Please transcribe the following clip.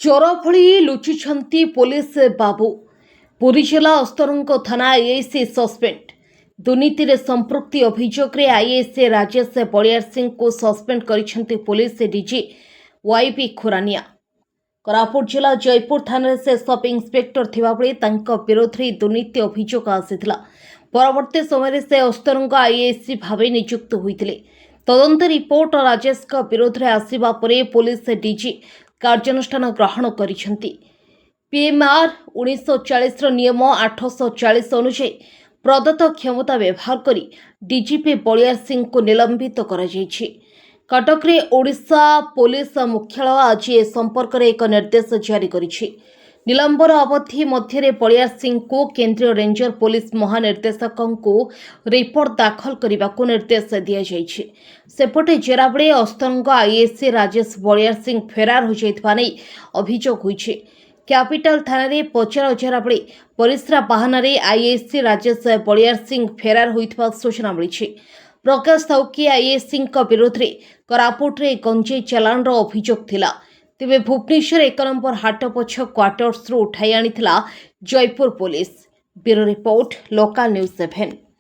ଚୋର ଭଳି ଲୁଚିଛନ୍ତି ପୋଲିସ ବାବୁ। ପୁରୀ ଜିଲ୍ଲା ଅସ୍ତରଙ୍ଗ ଥାନା ଆଇଆଇସି ସସ୍ପେଣ୍ଡ। ଦୁର୍ନୀତିରେ ସମ୍ପୃକ୍ତି ଅଭିଯୋଗରେ ଆଇଆଇସି ରାଜେଶ ବଳିୟାର ସିଂଙ୍କୁ ସସ୍ପେଣ୍ଡ କରିଛନ୍ତି police DG YB Khurania. Koraput ଜିଲ୍ଲା ଜୟପୁର ଥାନାରେ ସେ ସବ୍ ଇନ୍ସପେକ୍ଟର ଥିବାବେଳେ ତାଙ୍କ ବିରୋଧରେ ଦୁର୍ନୀତି ଅଭିଯୋଗ ଆସିଥିଲା। ପରବର୍ତ୍ତୀ ସମୟରେ ସେ ଅସ୍ତରଙ୍ଗ ଆଇଆଇସି ଭାବେ ନିଯୁକ୍ତ ହୋଇଥିଲେ। ତଦନ୍ତ ରିପୋର୍ଟ ରାଜେଶଙ୍କ ବିରୋଧରେ ଆସିବା ପରେ ପୋଲିସ ଡିଜି କାର୍ଯ୍ୟାନୁଷ୍ଠାନ ଗ୍ରହଣ କରିଛନ୍ତି। ପିଏମ୍ଆର୍ 1940ର ନିୟମ 840 ଅନୁଯାୟୀ ପ୍ରଦତ୍ତ କ୍ଷମତା ବ୍ୟବହାର କରି ଡିଜିପି ବଳିୟାର ସିଂଙ୍କୁ ନିଲମ୍ବିତ କରାଯାଇଛି। କଟକରେ ଓଡ଼ିଶା ପୋଲିସ ମୁଖ୍ୟାଳୟ ଆଜି ଏ ସମ୍ପର୍କରେ ଏକ ନିର୍ଦ୍ଦେଶ ଜାରି କରିଛି। ନିଲମ୍ବନ ଅବଧି ମଧ୍ୟରେ ବଳିୟାର ସିଂଙ୍କୁ କେନ୍ଦ୍ରୀୟ ରେଞ୍ଜର ପୋଲିସ ମହାନିର୍ଦ୍ଦେଶକଙ୍କୁ ରିପୋର୍ଟ ଦାଖଲ କରିବାକୁ ନିର୍ଦ୍ଦେଶ ଦିଆଯାଇଛି। ସେପଟେ ଜେରାବେଳେ ଅସ୍ତରଙ୍ଗ ଆଇଆଇସି ରାଜେଶ ବଳିୟାର ସିଂ ଫେରାର ହୋଇଯାଇଥିବା ନେଇ ଅଭିଯୋଗ ହୋଇଛି। କ୍ୟାପିଟାଲ ଥାନାରେ ପଚରାଉଚରା ବେଳେ ପରିସ୍ରା ବାହାନାରେ ଆଇଆଇସି ରାଜେଶ ବଳିୟାର ସିଂ ଫେରାର ହୋଇଥିବା ସୂଚନା ମିଳିଛି। ପ୍ରକାଶ ଥାଉ କି, ଆଇଆଇସିଙ୍କ ବିରୋଧରେ କୋରାପୁଟରେ ଗଞ୍ଜେଇ ଚାଲାଣର ଅଭିଯୋଗ ଥିଲା। ତେବେ ଭୁବନେଶ୍ୱର 1 ନମ୍ବର ହାଟପଛ କ୍ୱାର୍ଟର୍ସରୁ ଉଠାଇ ଆଣିଥିଲା Jaipur police. Bureau report, local news 7।